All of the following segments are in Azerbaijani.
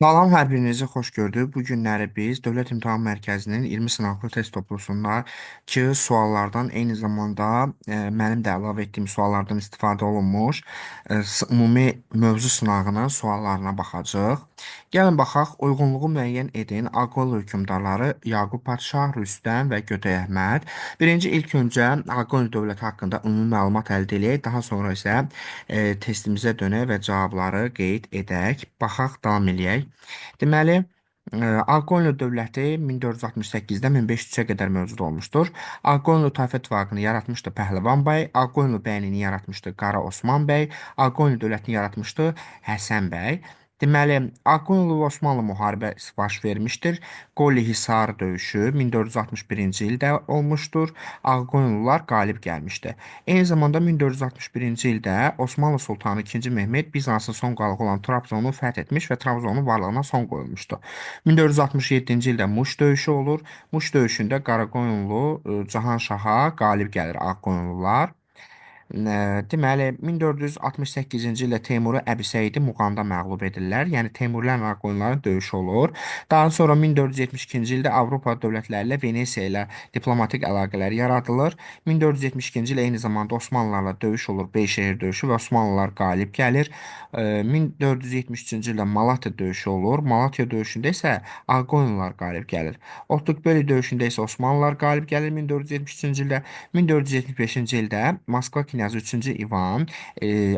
Salam, hər birinizi xoş gördük. Bu günləri biz Dövlət İmtahan Mərkəzinin 20 sınaqlı test toplusundakı suallardan eyni zamanda mənim də əlavə etdiyim suallardan istifadə olunmuş ümumi mövzu sınağının suallarına baxacağıq. Gəlin baxaq, uyğunluğu müəyyən edin. Ağqoyunlu hökmdarları Yaqub Padşah, Rüstəm və Gödək Əhməd. Birinci ilk öncə Ağqoyunlu dövləti haqqında ümumi məlumat əldə eləyək. Daha sonra isə testimizə dönək və cavabları qeyd edək. Baxaq, davam eləyək. Deməli, Ağqoyunlu dövləti 1468-dən 1503-ə qədər mövcud olmuşdur. Ağqoyunlu tayfa ittifaqını yaratmışdı Pəhləvan bəy, Ağqoyunlu bəyliyini yaratmışdı Qara Osman bəy, Ağqoyunlu dövlətini yaratmışdı Həsən bəy. Deməli, Ağqoyunlu və Osmanlı müharibəsi baş vermişdir. Qoli Hisar döyüşü 1461-ci ildə olmuşdur. Ağqoyunlular qalib gəlmişdi. Eyni zamanda 1461-ci ildə Osmanlı Sultanı 2-ci Mehmet Bizansın son qalığı olan Trabzonu fəth etmiş və Trabzonun varlığına son qoyulmuşdu. 1467-ci ildə Muş döyüşü olur. Muş döyüşündə Qaraqoyunlu Cahanşaha qalib gəlir Ağqoyunlular. Deməli, 1468-ci ildə Teymuri Əbi Səidi Muğamda məğlub edirlər. Yəni Teymurilərlə Ağqoyunluların döyüşü olur. Daha sonra 1472-ci ildə Avropa dövlətləri ilə Venesiya ilə diplomatik əlaqələr yaradılır. 1472-ci ildə eyni zamanda Osmanlılarla döyüş olur, Beyşehir döyüşü və Osmanlılar qalib gəlir. 1473-cü ildə Malatya döyüşü olur. Malatya döyüşündə isə Ağqoyunlular qalib gəlir. Otluqbeli döyüşündə isə Osmanlılar qalib gəlir 1473-cü ildə. 1475-ci ildə Moskva knyazı 3-cü İvan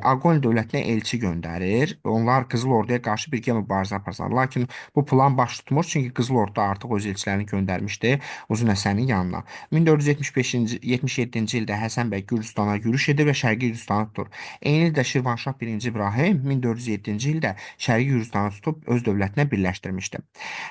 Ağqoyunlu dövlətinə elçi göndərir. Onlar Qızıl Orduya qarşı birgə mübarizə aparsınlar. Lakin bu plan baş tutmur, çünki Qızıl Ordu artıq öz elçilərini göndərmişdi Uzun Həsənin yanına. 1475-ci 77-ci ildə Həsən bəy Gürcüstana yürüş edir və Şərqi Gürcüstanı tutur. Eyni ildə Şirvanşah 1-ci İbrahim 1407-ci ildə Şərqi Gürcüstanı tutub öz dövlətinə birləşdirmişdi.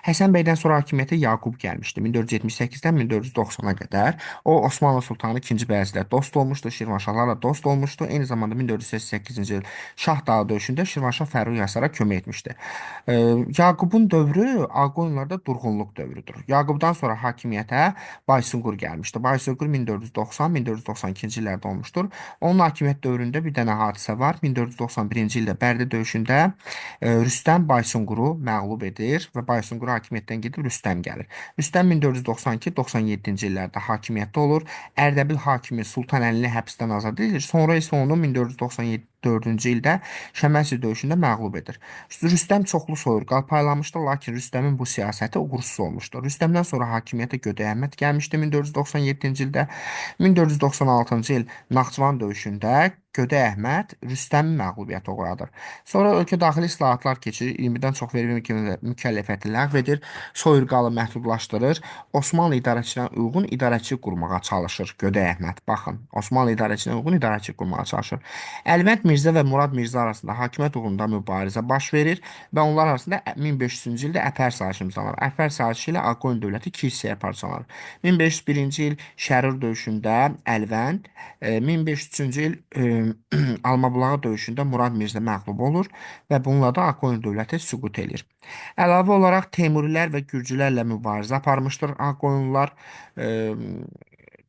Həsən bəydən sonra hakimiyyətə Yaqub gəlmişdi. 1478-dən 1490-a qədər. O Osmanlı Sultanı 2-ci Bəyazidlə dost olmuşdu, Şirvanşahlarla dost olmuşdu. Eyni zamanda 1488-ci il Şah Dağı döyüşündə Şirvanşah Fərrux Yasara kömək etmişdi. Yaqubun dövrü Ağqoyunlularda durğunluq dövrüdür. Yaqubdan sonra hakimiyyətə Baysunqur gəlmişdi. Baysunqur 1490-1492-ci illərdə olmuşdur. Onun hakimiyyət dövründə bir dənə hadisə var. 1491-ci ildə Bərdə döyüşündə Rüstəm Baysunquru məğlub edir və Baysunqur hakimiyyətdən gedib Rüstəm gəlir. Rüstəm 1492-97-ci illərdə hakimiyyətdə olur. Ərdəbil hakimi Sultan Əlini həbsdən azad edir. Sonra isə onu 1494-cü ildə Şəməsi döyüşündə məğlub edir. Rüstəm çoxlu soyurqal paylamışdı, lakin Rüstəmin bu siyasəti uğursuz olmuşdu. Rüstəmdən sonra hakimiyyətə Gödək Əhməd gəlmişdi 1497-ci ildə. 1496-cı il Naxçıvan döyüşündə Gödək Əhməd Rüstəmi məğlubiyyətə uğradır. Sonra ölkə daxili islahatlar keçirir, 20-dən çox vergi mükəlləfiyyəti ləğv edir, soyurqalı məhdudlaşdırır, Osmanlı idarəçisinə uyğun idarəçilik qurmağa çalışır Gödək Əhməd. Baxın, Osmanlı idarəçisinə uyğun idarəçilik qurmağa çalışır. Əlvənd Mirzə və Murad Mirzə arasında hakimiyyət uğrunda mübarizə baş verir və onlar arasında 1500-cü ildə Əfər sazişi imzalanır. Əfər sazişi ilə Ağqoyunlu dövləti iki hissəyə parçalanır. 1501-ci il Şərur döyüşündə Əlvənd, 1503-cü il Almabulağı döyüşündə Murad Mirzə məğlub olur və bununla da Ağqoyunlu dövləti süqut eləyir. Əlavə olaraq Teymurilər və Gürcülərlə mübarizə aparmışdır Ağqoyunlular. E,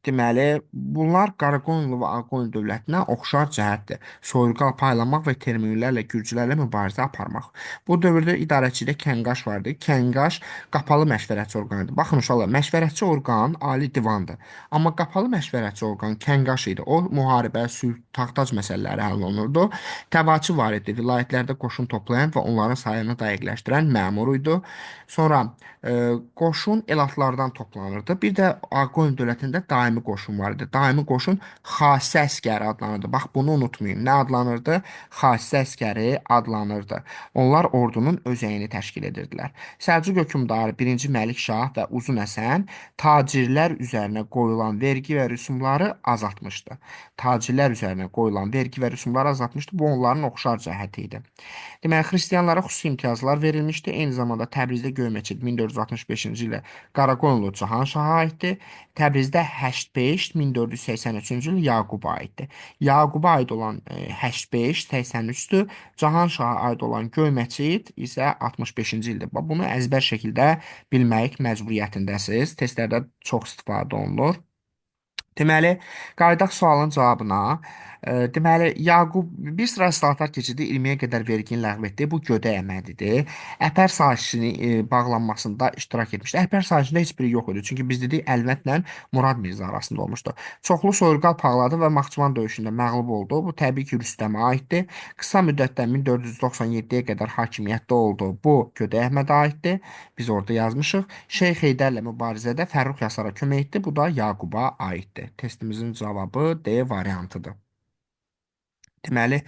Deməli, bunlar Qaraqoyunlu və Ağqoyunlu dövlətinə oxşar cəhətdir. Soyurqal paylamaq və Teymurilərlə, Gürcülərlə mübarizə aparmaq. Bu dövrdə idarəçilikdə Kənqaş vardı. Kənqaş qapalı məşvərətçi orqan idi. Baxın uşaqlar, məşvərətçi orqan ali divandır. Amma qapalı məşvərətçi orqan Kənqaş idi. O müharibə, sülh, taxt-tac məsələləri həll olunurdu. Təbaçı var idi. Vilayətlərdə qoşun toplayan və onların sayını dəqiqləşdirən məmur idi. Sonra qoşun elatlardan toplanırdı. Bir də Ağqoyunlu dövlətində daimi qoşun var idi. Daimi qoşun xasə əsgəri adlanırdı. Bax bunu unutmayın. Nə adlanırdı? Xasə əsgəri adlanırdı. Onlar ordunun özəyini təşkil edirdilər. Səlcuq hökmdarı 1-ci Məlikşah və Uzun Həsən tacirlər üzərinə qoyulan vergi və rüsumları azaltmışdı. Tacirlər üzərinə qoyulan vergi və rüsumları azaltmışdı. Bu onların oxşar cəhəti idi. Deməli, xristianlara xüsusi imtiyazlar verilmişdi. Eyni zamanda Təbrizdə Göy məscid 1465-ci ildə Qaraqoyunlu Cahanşaha aiddir. Təbrizdə 85 1483-cü il Yaquba aiddir. Yaquba aid olan 85 83-dür. Cahanşaha aid olan Göy məscid isə 65-ci ildir. Bax, bunu əzbər şəkildə bilmək məcburiyyətindəsiniz. Testlərdə çox istifadə olunur. Deməli, qayıdaq sualın cavabına. Deməli, Yaqub bir sıra islahatlar keçirdi, 20-yə qədər vergini ləğv etdi. Bu Gödək Əhmədidir. Əpər sazişinin bağlanmasında iştirak etmişdi. Əpər sazişində heç biri yox idi. Çünki biz dedik Əlvəndlə Murad Mirza arasında olmuşdu. Çoxlu soyurqal parladı və Naxçıvan döyüşündə məğlub oldu. Bu təbii ki, Rüstəmə aiddir. Qısa müddətdə 1497-yə qədər hakimiyyətdə oldu. Bu Gödək Əhmədə aiddir. Biz orada yazmışıq. Şeyx Heydərlə mübarizədə Fərrux Yasara kömək etdi. Bu da Yaquba aiddir. Testimizin cavabı D variantıdır. Deməli,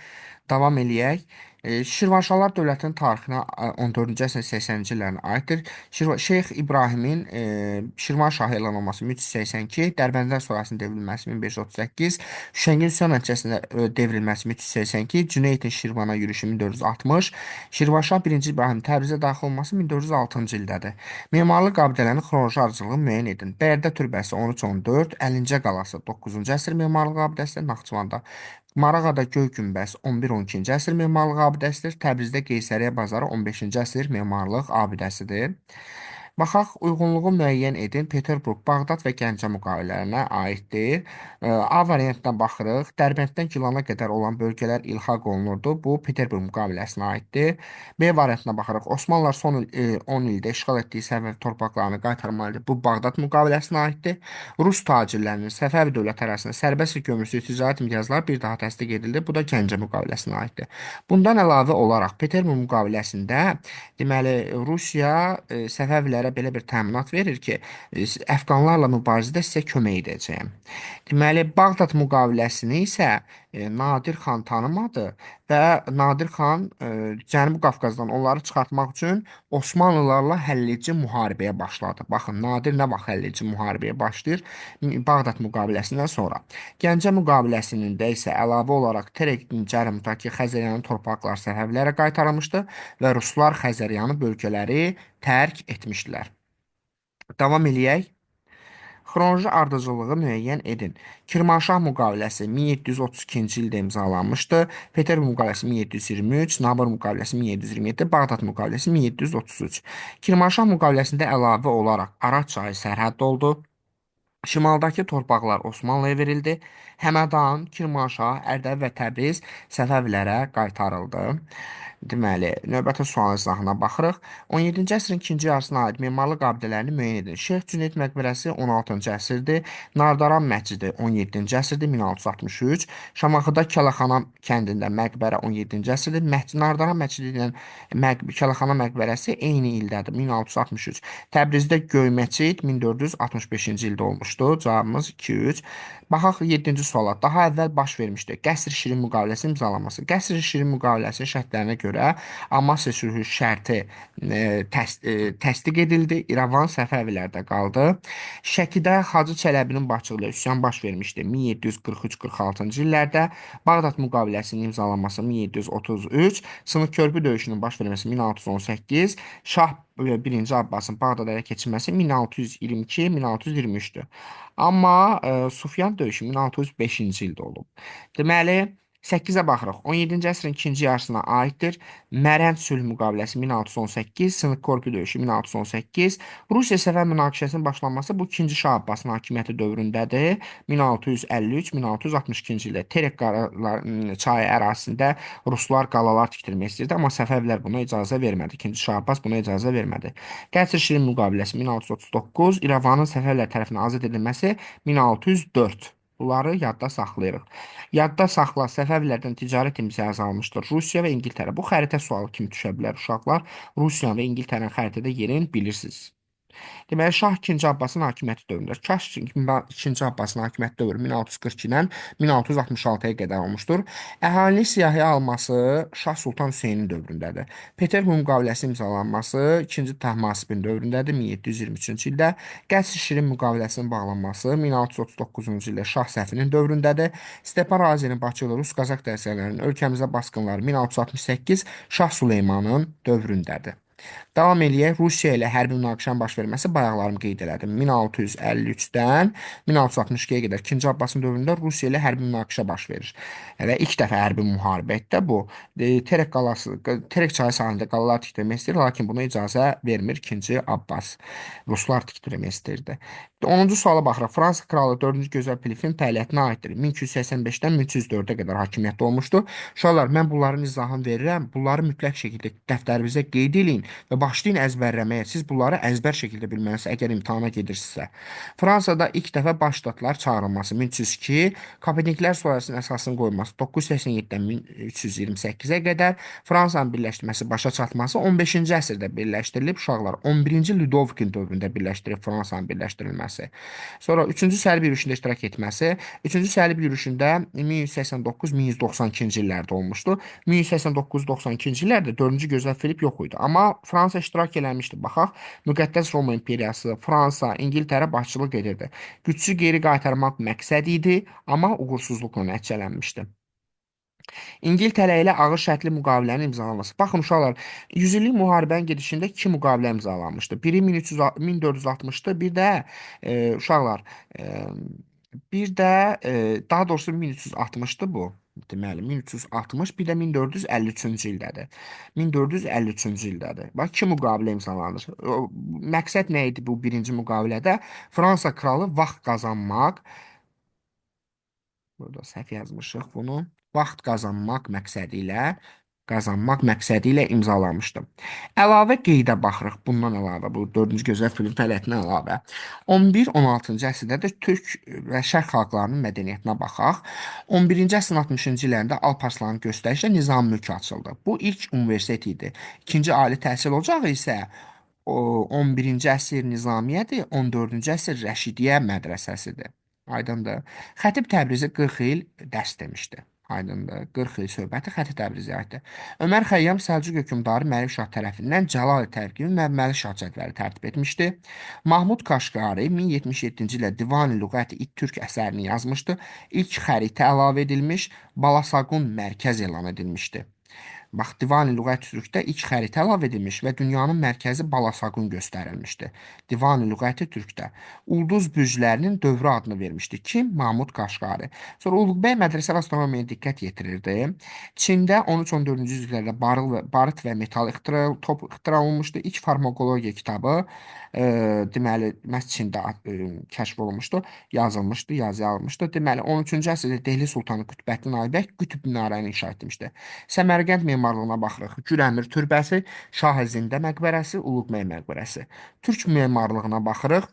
davam eləyək. Şirvanşahlar dövlətinin tarixinə 14-cü əsrin 80-ci illərinə aiddir. Şeyx İbrahimin Şirvanşahı elan olması 1382, Dərbəndlər sürəsinin devrilməsi 1538, Şəngin üsyan nəticəsində devrilməsi 1382, Cüneydin Şirvana yürüşü 1460, Şirvanşah 1-ci İbrahim Təbrizə daxil olması 1406-cı ildədir. Memarlıq abidələrinin xronoloji ardıcıllığını müəyyən edin. Bərdə türbəsi 13-14, Əlincə qalası 9-cu əsr memarlıq abidəsidir Naxçıvanda. Marağada Göy Günbəz 11-12-ci əsr memarlıq abidəsidir. Təbrizdə Qeysəriyyə bazarı 15-ci əsr memarlıq abidəsidir. Baxaq, uyğunluğu müəyyən edin. Peterburq, Bağdad və Gəncə müqavilələrinə aiddir. A variantına baxırıq. Dərbənddən Gilana qədər olan bölgələr ilhaq olunurdu. Bu, Peterburq müqaviləsinə aiddir. B variantına baxırıq. Osmanlılar son 10 ildə işğal etdiyi Səfəvi torpaqlarını qaytarmalıdır. Bu, Bağdad müqaviləsinə aiddir. Rus tacirlərinin Səfəvi dövləti arasında sərbəst və gömrüksüz ticarət imtiyazları bir daha təsdiq edildi. Bu da Gəncə müqaviləsinə aiddir. Bundan əlavə olaraq Peterburq müqaviləsində deməli, Rusiya Səfəvilərə belə bir təminat verir ki, əfqanlarla mübarizədə sizə kömək edəcəyəm. Deməli, Bağdad müqaviləsini isə Nadir xan tanımadı və Nadir xan Cənubi Qafqazdan onları çıxartmaq üçün Osmanlılarla həlledici müharibəyə başladı. Baxın, Nadir nə vaxt həlledici müharibəyə başlayır? Bağdad müqaviləsindən sonra. Gəncə müqaviləsinin də isə əlavə olaraq Terek Cərimdakı Xəzəryanı torpaqlar Səfəvilərə qaytarılmışdı və ruslar Xəzəryanı bölgələri tərk etmişdilər. Davam eləyək. Xronoloji ardıcıllığı müəyyən edin. Kirmanşah müqaviləsi 1732-ci ildə imzalanmışdı. Peterburq müqaviləsi 1723, Nabor müqaviləsi 1727, Bağdad müqaviləsi 1733. Kirmanşah müqaviləsində əlavə olaraq Araz çayı sərhəd oldu. Şimaldakı torpaqlar Osmanlıya verildi. Həmədan, Kirmanşah, Ərdəbil və Təbriz Səfəvilərə qaytarıldı. Deməli, növbəti sualın izahına baxırıq. 17-ci əsrin ikinci yarısına aid memarlıq abidələrini müəyyən edin. Şeyx Cüneyd məqbərəsi 16-cı əsrdir. Nardaran məscidi 17-ci əsrdir, 1663. Şamaxıda Kələxana kəndində məqbərə 17-ci əsrdir. Nardaran məscidi ilə Kələxana məqbərəsi eyni ildədir, 1663. Təbrizdə Göy məscid 1465-ci ildə olmuşdu. Cavabımız 2-3. Baxaq 7-ci suala. Daha əvvəl baş vermişdi. Qəsr-i Şirin müqaviləsinin imzalanması. Qəsr-i Şirin müqaviləsinin şərtlərinə görə Amasya sülhü şərti təsdiq edildi. İrəvan Səfəvilərdə qaldı. Şəkidə Hacı Çələbinin başçılığı ilə üsyan baş vermişdi 1743-46-cı illərdə. Bağdad müqaviləsinin imzalanması 1733, Sınıq Körpü döyüşünün baş verməsi 1618, Şah 1-ci Abbasın Bağdad ələ keçirməsi 1622-1623-dür. Amma Sufyan döyüşü 1605-ci ildə olub. Deməli, 8-ə baxırıq. 17-ci əsrin ikinci yarısına aiddir. Mərənd sülh müqaviləsi 1618, Sınıq Körpü döyüşü 1618, Rusiya-Səfəvi münaqişəsinin başlanması bu 2-ci Şah Abbasın hakimiyyəti dövründədir. 1653-1662-ci ildə Terek çayı ərazisində ruslar qalalar tikdirmək istəyirdi, amma Səfəvilər buna icazə vermədi. 2-ci Şah Abbas buna icazə vermədi. Qəsr Şirin müqaviləsi 1639, İrəvanın Səfəvilər tərəfindən azad edilməsi 1604. Bunları yadda saxlayırıq. Yadda saxla, Səfəvilərdən ticarət imtiyazı almışdır Rusiya və İngiltərə. Bu xəritə sualı kimi düşə bilər uşaqlar. Rusiya və İngiltərənin xəritədə yerini bilirsiniz. Deməli, Şah 2-ci Abbasın hakimiyyəti dövründə. Şah 2-ci Abbasın hakimiyyəti dövrü 1642-dən 1666-ya qədər olmuşdur. Əhalinin siyahıya alması Şah Sultan Hüseynin dövründədir. Peterburq müqaviləsi imzalanması 2-ci Təhmasibin dövründədir, 1723-cü ildə. Qəsr-i Şirin müqaviləsinin bağlanması 1639-cu ildə Şah Səfinin dövründədir. Stepan Razinin başçılığı Rus Qazaq dəstələrinin ölkəmizə basqınları 1668 Şah Süleymanın dövründədir. Davam eləyək. Rusiya ilə hərbi münaqişənin baş verməsi bayaqlarım qeyd elədim. 1653-dən 1662-yə qədər 2-ci Abbasın dövründə Rusiya ilə hərbi münaqişə baş verir. Elə ilk dəfə hərbi müharibə etdi bu. Terek qalası, Terek çayı sahilində qalalar tikdirmək istəyir, lakin buna icazə vermir 2-ci Abbas. Ruslar tikdirmək istəyirdi. 10-cu suala baxırıq. Fransa kralı 4-cü Gözəl Filipin fəaliyyətinə aiddir. 1285-dən 1304-ə qədər hakimiyyətdə olmuşdu. Uşaqlar, mən bunların izahını verirəm. Bunları mütləq şəkildə dəftərinizə qeyd eləyin və başlayın əzbərləməyə. Siz bunları əzbər şəkildə bilməlisiniz, əgər imtahana gedirsinizsə. Fransada ilk dəfə baş ştatlar çağırılması 1302, Kapetinglər sülaləsinin əsasını qoyulması 987-dən 1328-ə qədər, Fransanın birləşdirməsi başa çatması 15-ci əsrdə birləşdirilib uşaqlar. 11-ci Ludovikin dövründə birləşdirilib Fransanın birləşdirilməsi. Sonra 3-cü səlib yürüşündə iştirak etməsi. 3-cü səlib yürüşündə 1189-1192-ci illərdə olmuşdu. 1189-92-ci illərdə 4-cü Gözəl Filip yox idi. Amma Fransa iştirak eləmişdi. Baxaq, Müqəddəs Roma İmperiyası, Fransa, İngiltərə başçılıq edirdi. Gücsüz geri qaytarmaq məqsədi idi, amma uğursuzluqla nəticələnmişdi. İngiltərə ilə ağır şərtli müqavilənin imzalanması. Baxın uşaqlar, 100 illik müharibənin gedişində iki müqavilə imzalanmışdı. Biri 1300, 1460-dı, bir də uşaqlar, e, bir də daha doğrusu 1360-dı bu. Deməli 1360, bir də 1453-cü ildədir. 1453-cü ildədir. Bax, iki müqavilə imzalanır. Məqsəd nə idi bu birinci müqavilədə? Fransa kralı vaxt qazanmaq. Burada səhv yazmışıq bunu. Vaxt qazanmaq məqsədi ilə imzalanmışdı. Əlavə qeydə baxırıq. Bundan əlavə, bu 4-cü Gözəl Filipin fəaliyyətinə əlavə. 11-16-cı əsrdə də türk və şərq xalqlarının mədəniyyətinə baxaq. 11-ci əsrin 60-cı illərində Alparslanın göstərişlə Nizam Mülk açıldı. Bu ilk universitet idi. İkinci ali təhsil ocağı isə 11-ci əsr Nizamiyyədir, 14-cü əsr Rəşidiyyə mədrəsəsidir. Aydındır. Xətib Təbrizi 40 il dərs demişdi. Aydındır. 40 il söhbəti Xətib Təbriziyə aiddir. Ömər Xəyyam Səlcuq hökmdarı Məlik Şah tərəfindən Cəlal Tərqimi və Məlik Şah cədvəli tərtib etmişdi. Mahmud Kaşqari 1077-ci ildə Divan-ı Lüğəti İt Türk əsərini yazmışdı. İlk xəritə əlavə edilmiş, Balasaqun mərkəz elan edilmişdi. Bax, Divan-ı Lüğət Türkdə ilk xəritə əlavə edilmiş və dünyanın mərkəzi Balasaqun göstərilmişdi. Divan-ı Lüğəti Türkdə. Ulduz bürclərinin dövrü adını vermişdi. Kim? Mahmud Kaşqari. Sonra Uluğbəy mədrəsə və astronomiyaya diqqət yetirirdi. Çində 13-14-cü yüzlərdə barıt və metal ixtira, top ixtira olunmuşdu. İlk farmakologiya kitabı deməli, məhz Çində kəşf olunmuşdu, yazılmışdı, yazıya alınmışdı. Deməli, 13-cü əsrdə Dehli Sultanı Qütbəddin Aybək Qütb minarəni inşa etmişdi. Səmərqənd memarlığına baxırıq. Gürəmir türbəsi, Şahizində məqbərəsi, Uluğbəy məqbərəsi. Türk memarlığına baxırıq.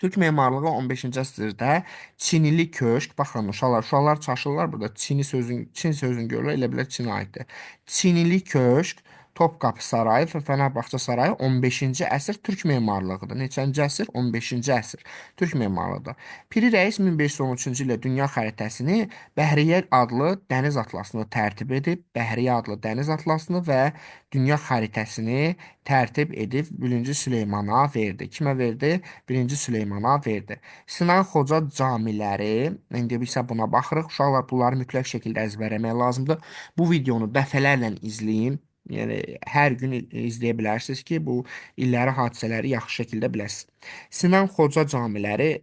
Türk memarlığı 15-ci əsrdə Çinili köşk, baxın uşaqlar, uşaqlar çaşırlar burada. Çini sözün, Çin sözünü görürlər, elə bilər Çinə aiddir. Çinili köşk, Topqapı Sarayı və Fənərbağça Sarayı 15-ci əsr Türk memarlığıdır. Neçənci əsr? 15-ci əsr Türk memarlığıdır. Piri Rəis 1513-cü ildə dünya xəritəsini Bəhriyyə adlı dəniz atlasını tərtib edib, Bəhriyyə adlı dəniz atlasını və dünya xəritəsini tərtib edib 1-ci Süleymana verdi. Kimə verdi? 1-ci Süleymana verdi. Sinan Xoca camiləri, indi isə buna baxırıq. Uşaqlar, bunları mütləq şəkildə əzbərləmək lazımdır. Bu videonu dəfələrlə izləyin. Yəni hər gün izləyə bilərsiniz ki, bu illəri, hadisələri yaxşı şəkildə biləsiniz. Sinan Xoca camiləri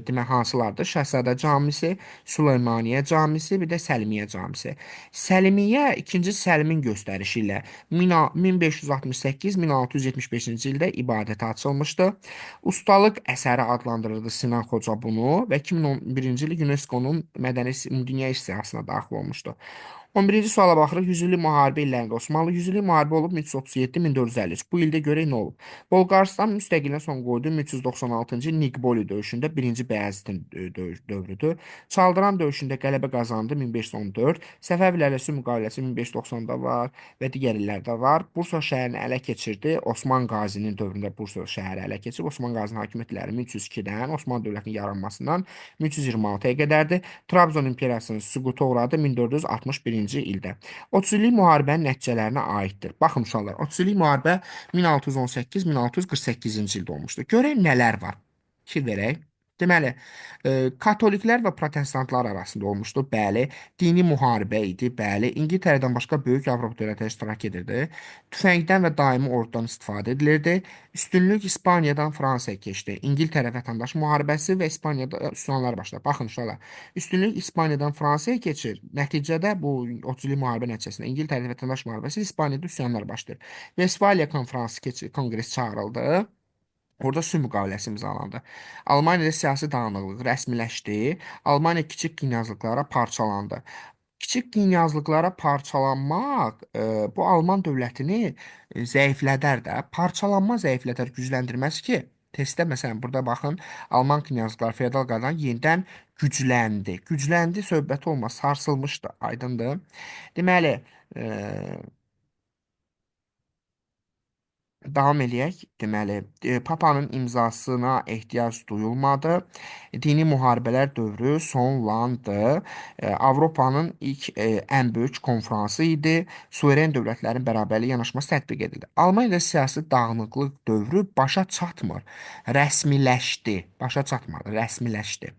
demək hansılardır? Şəhzadə Camisi, Süleymaniyyə Camisi, bir də Səlimiyyə Camisi. Səlimiyyə 2-ci Səlimin göstərişi ilə 1568-1675-ci ildə ibadətə açılmışdı. Ustalıq əsəri adlandırırdı Sinan Xoca bunu və 2011-ci il UNESCO-nun mədəni dünya siyahısına daxil olmuşdu. 11-ci suala baxırıq. 100 illik müharibə illərində Osmanlı 100 illik müharibə olub 1337-1453. Bu ildə görək nə olub. Bolqarıstan müstəqilliyinə son qoydu 1396-cı il Niqboli döyüşündə 1-ci Bəyəzidin dövrüdür. Çaldıran döyüşündə qələbə qazandı 1514. Səfəvilərlə sülh müqaviləsi 1590-da var və digər illərdə var. Bursa şəhərini ələ keçirdi. Osman Qazinin dövründə Bursa şəhəri ələ keçib. Osman Qazinin hakimiyyətləri 1302-dən Osmanlı dövlətinin yaranmasından 1326-ya qədərdir. Trabzon imperiyasının süquta uğradı 1461-ci ildə. 30 illik müharibənin nəticələrinə aiddir. Baxın uşaqlar, 30 illik müharibə 1618-1648-ci ildə olmuşdur. Görək nələr var. Fikir verək. Deməli, katoliklər və protestantlar arasında olmuşdu. Bəli, dini müharibə idi. Bəli, İngiltərədən başqa böyük Avropa dövlətləri iştirak edirdi. Tüfəngdən və daimi ordudan istifadə edilirdi. Üstünlük İspaniyadan Fransaya keçdi. İngiltərə vətəndaş müharibəsi və İspaniyada üsyanlar başladı. Baxın uşaqlar, üstünlük İspaniyadan Fransaya keçir. Nəticədə bu 30 illik müharibə nəticəsində İngiltərə vətəndaş müharibəsi, İspaniyada üsyanlar başlayır. Vestfaliya konfransı keçir, konqres çağırıldı. Orada sülh müqaviləsi imzalandı. Almaniyada siyasi dağınıqlıq rəsmiləşdi. Almaniya kiçik knyazlıqlara parçalandı. Kiçik knyazlıqlara parçalanmaq bu Alman dövlətini zəiflədər də. Parçalanma zəiflədər, gücləndirməz ki. Testdə məsələn burada baxın, Alman knyazlıqları feodal qadan yenidən gücləndi. Gücləndi söhbəti olmaz, sarsılmışdı, aydındır. Deməli, davam eləyək. Deməli, Papanın imzasına ehtiyac duyulmadı. Dini müharibələr dövrü sonlandı. Avropanın ilk ən böyük konfransı idi. Suveren dövlətlərin bərabərlik yanaşması tətbiq edildi. Almaniyada siyasi dağınıqlıq dövrü başa çatmır. Rəsmiləşdi. Başa çatmadı, rəsmiləşdi.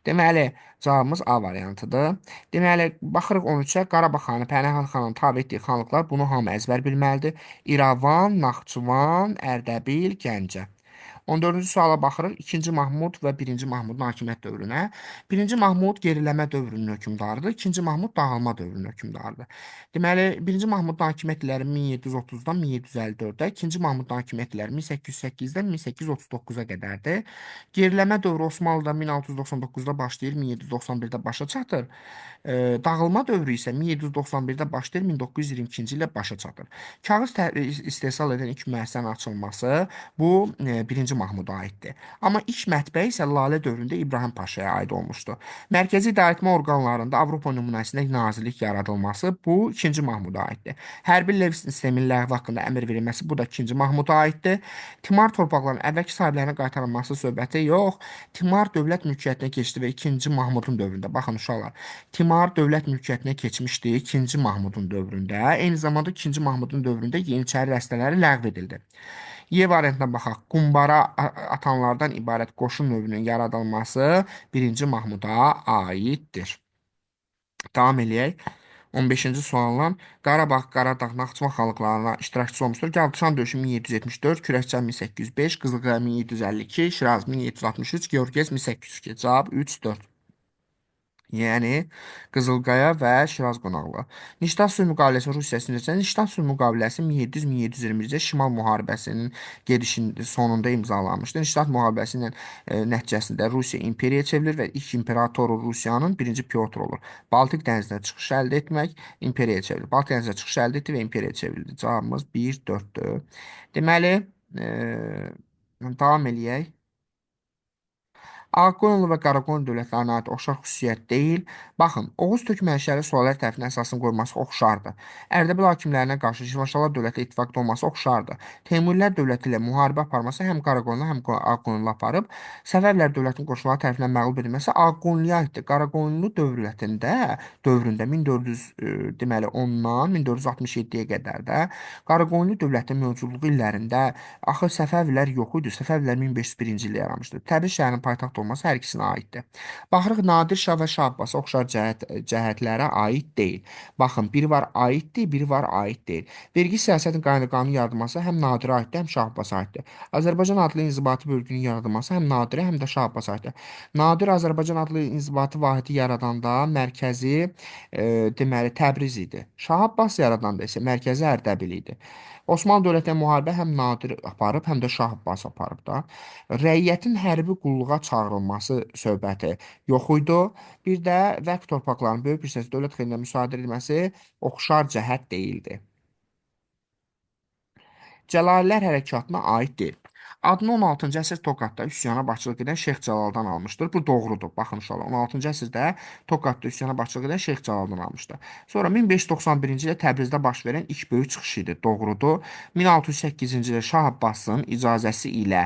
Deməli, cavabımız A variantıdır. Deməli, baxırıq 13-ə. Qarabağ xanı, Pənah xanın tabe etdiyi xanlıqlar, bunu hamı əzbər bilməlidir. İrəvan, Naxçıvan, Ərdəbil, Gəncə. 14-cü suala baxırıq. 2-ci Mahmud və 1-ci Mahmudun hakimiyyət dövrünə. 1-ci Mahmud geriləmə dövrünün hökmdarıdır. 2-ci Mahmud dağılma dövrünün hökmdarıdır. Deməli, 1-ci Mahmudun hakimiyyət illəri 1730-dan 1754-ə, 2-ci Mahmudun hakimiyyət illəri 1808-dən 1839-a qədərdir. Geriləmə dövrü Osmanlıda 1699-da başlayır, 1791-də başa çatır. Dağılma dövrü isə 1791-də başlayır, 1922-ci ildə başa çatır. Kağız istehsal edən ilk müəssisənin açılması bu 1-ci Mahmuda aiddir. Amma ilk mətbəə isə Lalə dövründə İbrahim Paşaya aid olmuşdu. Mərkəzi idarəetmə orqanlarında Avropa nümunəsində nazirlik yaradılması bu 2-ci Mahmuda aiddir. Hərbi lev sisteminin ləğvi haqqında əmr verilməsi bu da 2-ci Mahmuda aiddir. Timar torpaqlarının əvvəlki sahiblərinə qaytarılması söhbəti yox. Timar dövlət mülkiyyətinə keçdi və 2-ci Mahmudun dövründə. Baxın uşaqlar, Timar dövlət mülkiyyətinə keçmişdi 2-ci Mahmudun dövründə. Eyni zamanda 2-ci Mahmudun dövründə yeniçəri dəstələri ləğv edildi. Y variantına baxaq. Qumbara atanlardan ibarət qoşun növünün yaradılması 1-ci Mahmuda aiddir. Davam eləyək. 15-ci sualla Qarabağ, Qaradağ, Naxçıvan xanlıqlarına iştirakçı olmuşdur. Qaldıran döyüşü 1774, Kürəkçay 1805, Qızılqaya 1752, Şiraz 1763, Georgiyez 1802. Cavab 3-4. Yəni Qızılqaya və Şiraz qonaqlığı. Niştat sülh müqaviləsi Rusiya necə? Niştat sülh müqaviləsi 1700-1720-ci Şimal müharibəsinin gedişinin sonunda imzalanmışdı. Niştat müharibəsinin nəticəsində Rusiya imperiyaya çevrilir və ilk imperatoru Rusiyanın 1-ci Pyotr olur. Baltik dənizinə çıxış əldə etmək imperiyaya çevrilir. Baltik dənizinə çıxış əldə etdi və imperiyaya çevrildi. Cavabımız 1-4-dür. Deməli, davam eləyək. Ağqoyunlu və Qaraqoyunlu dövlətlərinə aid oxşar xüsusiyyət deyil. Baxın, Oğuz türk mənşəli suallər tərəfindən əsasını qoyulması oxşardır. Ərdəbil hakimlərinə qarşı Şirvanşahlar dövləti ittifaqda olması oxşardır. Teymurilər dövləti ilə müharibə aparması həm Qaraqoyunlu, həm Ağqoyunlu aparıb. Səfəvilər dövlətinin qoşunları tərəfindən məğlub edilməsi Ağqoyunluya aiddir. Qaraqoyunlu dövlətində dövründə 1400 deməli 10-dan 1467-yə qədər də Qaraqoyunlu dövlətinin mövcudluğu illərində axı Səfəvilər yox idi. Səfəvilər 1501-ci ildə yaranmışdı. Təbriz şəhərinin paytaxt olması hər ikisinə aiddir. Baxırıq Nadir Şah və Şah Abbasa oxşar cəhətlərə aid deyil. Baxın, biri var aiddir, biri var aid deyil. Vergi siyasətinin qayda-qanun yaradılması həm Nadirə aiddir, həm Şah Abbasa aiddir. Azərbaycan adlı inzibati bölgünün yaradılması həm Nadirə, həm də Şah Abbasa aiddir. Nadir Azərbaycan adlı inzibati vahidi yaradanda mərkəzi deməli Təbriz idi. Şah Abbas yaradanda isə mərkəzi Ərdəbil idi. Osmanlı dövlətinə müharibə həm Nadir aparıb, həm də Şah Abbas aparıb da. Rəiyyətin hərbi qulluğa çağırılması söhbəti yox idi. Bir də vəqf torpaqlarının böyük bir hissəsi dövlət xeyrinə müsadirə edilməsi oxşar cəhət deyildi. Cəlalilər hərəkatına aid deyil. Adını 16-cı əsr Toqatda üsyana başçılıq edən Şeyx Cəlaldan almışdır. Bu doğrudur. Baxın uşaqlar, 16-cı əsrdə Toqatda üsyana başçılıq edən Şeyx Cəlaldan almışdır. Sonra 1591-ci ildə Təbrizdə baş verən ilk böyük çıxış idi. Doğrudur. 1608-ci ildə Şah Abbasın icazəsi ilə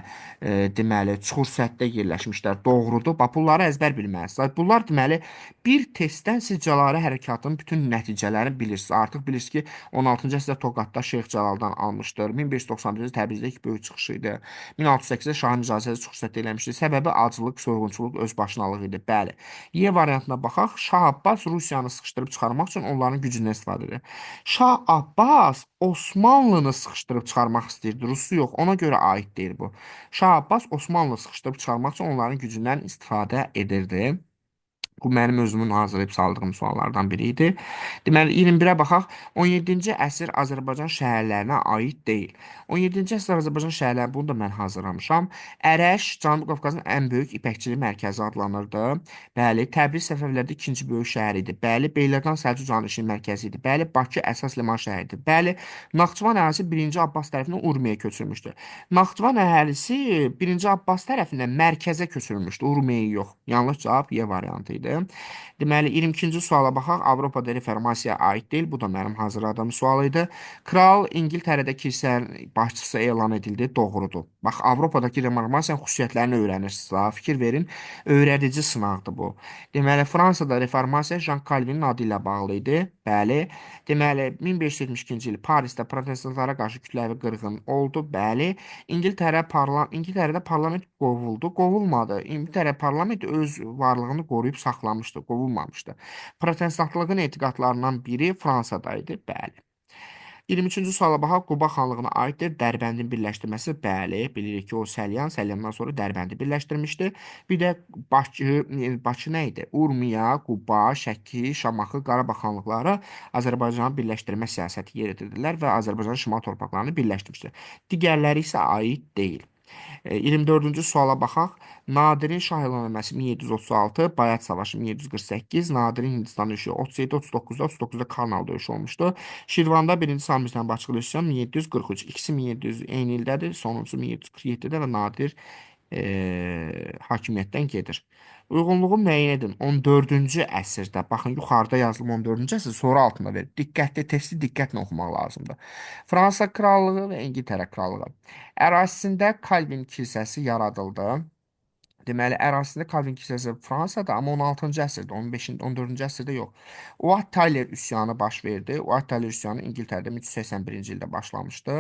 deməli Çuxursəddə yerləşmişlər. Doğrudur. Bax bunları əzbər bilməlisiniz. Bunlar deməli bir testdən siz Cəlali hərəkatının bütün nəticələrini bilirsiniz. Artıq bilirsiniz ki, 16-cı əsrdə Toqatda Şeyx Cəlaldan almışdır. 1591-ci Təbrizdə ilk böyük çıxışı idi. 1608-də şahın icazəsi çox səhv eləmişdi. Səbəbi aclıq, soyğunçuluq, özbaşınalıq idi. Bəli. Y variantına baxaq. Şah Abbas Rusiyanı sıxışdırıb çıxarmaq üçün onların gücündən istifadə edir. Şah Abbas Osmanlını sıxışdırıb çıxarmaq istəyirdi. Rusu yox. Ona görə aid deyil bu. Şah Abbas Osmanlı sıxışdırıb çıxarmaq üçün onların gücündən istifadə edirdi. Bu mənim özümün hazırlayıb saldığım suallardan biri idi. Deməli 21-ə baxaq. 17-ci əsr Azərbaycan şəhərlərinə aid deyil. 17-ci əsr Azərbaycan şəhərləri, bunu da mən hazırlamışam. Ərəş Cənubi Qafqazın ən böyük ipəkçilik mərkəzi adlanırdı. Bəli, Təbriz Səfəvilərdə ikinci böyük şəhər idi. Bəli, Beyləqan Səlcuq canişin mərkəzi idi. Bəli, Bakı əsas liman şəhəri idi. Bəli, Naxçıvan əhalisi 1-ci Abbas tərəfindən Urmiyaya köçürmüşdü. Naxçıvan əhalisi 1-ci Abbas tərəfindən mərkəzə köçürülmüşdü, Urmiyaya yox. Yanlış cavab Y variantı idi. Deməli, 22-ci suala baxaq. Avropada reformasiyaya aid deyil. Bu da mənim hazırladığım sual idi. Kral İngiltərədə kilsənin başçısı elan edildi. Doğrudur. Bax, Avropadakı reformasiyanın xüsusiyyətlərini öyrənirsiniz. Ha. Fikir verin, öyrədici sınaqdır bu. Deməli, Fransada reformasiya Jean Calvinin adı ilə bağlı idi. Bəli. Deməli, 1572-ci il Parisdə protestantlara qarşı kütləvi qırğın oldu. Bəli. İngiltərədə parlament qovuldu. Qovulmadı. İngiltərə parlamenti öz varlığını qoruyub saxlamışdı, qovulmamışdı. Protestantlığın etiqadlarından biri Fransada idi. Bəli. 23-cü suala baxaq. Quba xanlığına aiddir. Dərbəndin birləşdirməsi. Bəli, bilirik ki, o Səlyandan sonra Dərbəndi birləşdirmişdi. Bir də Bakı nə idi? Urmiya, Quba, Şəki, Şamaxı, Qarabağ xanlıqları Azərbaycanı birləşdirmə siyasəti yeridirdilər və Azərbaycanın şimal torpaqlarını birləşdirmişdi. Digərləri isə aid deyil. 24-cü suala baxaq. Nadirin şah elan edilməsi 1736, Bayat Savaşı 1748, Nadirin Hindistan döyüşü 37, 39-da, 39-da Karnal döyüşü olmuşdu. Şirvanda 1-ci Samidən başçılıq üsyan 1743, ikisi 1700 eyni ildədir, sonuncusu 1747-də və Nadir hakimiyyətdən gedir. Uyğunluğu müəyyən edin. 14-cü əsrdə, baxın yuxarıda yazılım 14-cü əsr, sonra altında verib. Diqqətli, testi diqqətlə oxumaq lazımdır. Fransa krallığı və İngiltərə krallığı. Ərazisində Calvin kilsəsi yaradıldı. Deməli, ərazisində Calvin kilsəsi Fransada, amma 16-cı əsrdə, 15-ci, 14-cü əsrdə yox. Wat Tyler üsyanı baş verdi. Wat Tyler üsyanı İngiltərədə 1381-ci ildə başlamışdı.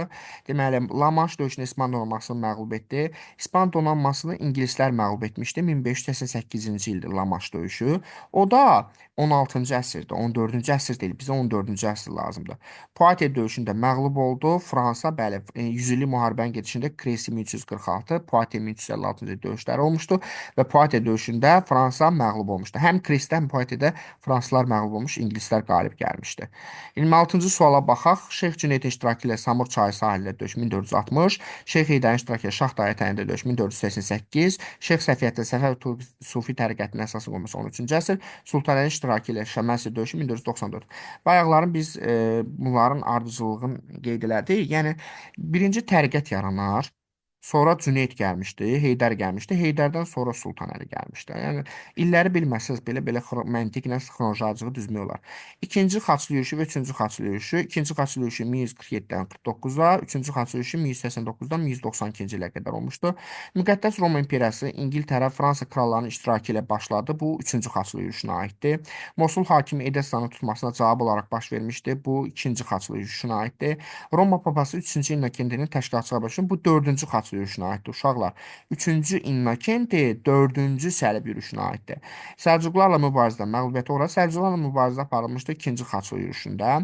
Deməli, La Manş döyüşündə İspan donanmasını məğlub etdi. İspan donanmasını ingilislər məğlub etmişdi. 1588-ci ildə La Manş döyüşü. O da 16-cı əsrdə, 14-cü əsr deyil, bizə 14-cü əsr lazımdır. Poitiers döyüşündə məğlub oldu. Fransa, bəli, 100 illik müharibənin gedişində Crécy 1346, Poitiers 1356-cı döyüşləri olmuşdu və Poitiers döyüşündə Fransa məğlub olmuşdu. Həm Crécydə, həm Poitiersdə fransızlar məğlub olmuş, ingilislər qalib gəlmişdi. 26-cı suala baxaq. Şeyx Cüneydin iştirakı ilə Samur çayı sahilində döyüş 1460, Şeyx Heydərin iştirakı ilə Şah dayı ətəyində döyüş 1488, Şeyx Səfiyyətdə Səfəvi Sufi təriqətinin əsası qoyulması 13-cü əsr, Sultan Əlinin iştirakı ilə Şəməsi döyüşü 1494. Bayaqların biz bunların ardıcıllığını qeyd elədik. Yəni birinci təriqət yaranar. Sonra Cüneyd gəlmişdi, Heydər gəlmişdi. Heydərdən sonra Sultan Əli gəlmişdi. Yəni illəri bilməsəniz belə məntiqlə xronolojik düzmək olar. İkinci Xaçlı yürüşü və üçüncü Xaçlı yürüşü. İkinci Xaçlı yürüşü 1147-dən 49-a, üçüncü Xaçlı yürüşü 1189-dan 1192-ci ilə qədər olmuşdu. Müqəddəs Roma İmperiyası İngiltərə, Fransa krallarının iştirakı ilə başladı. Bu üçüncü Xaçlı yürüşünə aiddir. Mosul hakimi Edessanın tutmasına cavab olaraq baş vermişdi. Bu ikinci Xaçlı yürüşünə aiddir. Roma papası 3-cü Innokentinin təşkilatçılığı başında bu dördüncü Xaçlı yürüşünə aiddir uşaqlar. 3-cü Innokenti 4-cü səlib yürüşünə aiddir. Səlcuqlarla mübarizədə məğlubiyyətə uğradı. Səlcuqlarla mübarizə aparılmışdı 2-ci Xaçlı yürüşündə.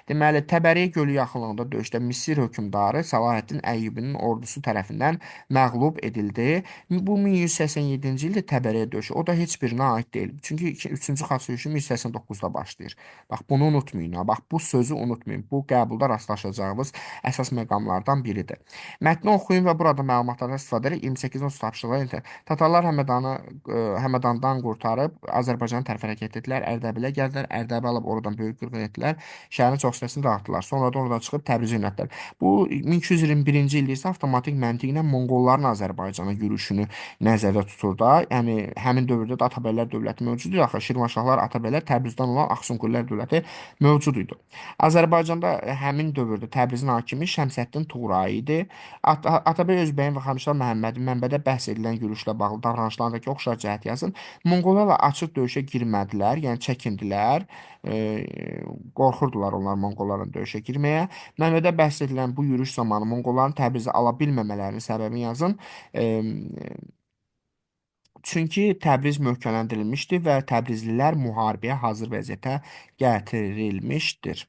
Deməli, Təbəriyə gölü yaxınlığında döyüşdə Misir hökmdarı Salahaddin Əyyubinin ordusu tərəfindən məğlub edildi. Bu 1187-ci ildə Təbəriyə döyüşü. O da heç birinə aid deyil. Çünki 3-cü Xaçlı yürüşü 1189-da başlayır. Bax, bunu unutmayın. Ha. Bax, bu sözü unutmayın. Bu qəbulda rastlaşacağımız əsas məqamlardan biridir. Mətni oxuyun və burada məlumatlardan istifadə edərək 28-ci tapşırıqlar Tatarlar Həmədandan qurtarıb Azərbaycanın tərəfə hərəkət etdilər. Ərdəbilə gəldilər. Ərdəbil alıb oradan böyük qırğın etdilər. Şəhərin çox hissəsini dağıtdılar. Sonra da oradan çıxıb Təbrizə yönəltdilər. Bu 1221-ci ildə isə avtomatik məntiqlə Monqolların Azərbaycana yürüşünü nəzərdə tutur da. Yəni həmin dövrdə də Atabəylər dövləti mövcud idi. Axı Şirvanşahlar, Atabəylər, Təbrizdən olan Ağsunqurilər dövləti mövcud idi. Azərbaycanda həmin dövrdə Təbrizin hakimi Şəmsəddin Tuğrai idi. Atabəy öz Təbriz bəyin və Xanışlar Məhəmmədin mənbədə bəhs edilən yürüşlə bağlı davranışlarındakı oxşar cəhət yazın. Monqollarla açıq döyüşə girmədilər, yəni çəkindilər. E, Qorxurdular onlar Monqollarla döyüşə girməyə. Mənbədə bəhs edilən bu yürüş zamanı Monqolların Təbrizi ala bilməmələrinin səbəbini yazın. E, Çünki Təbriz möhkəmləndirilmişdi və Təbrizlilər müharibəyə hazır vəziyyətə gətirilmişdir.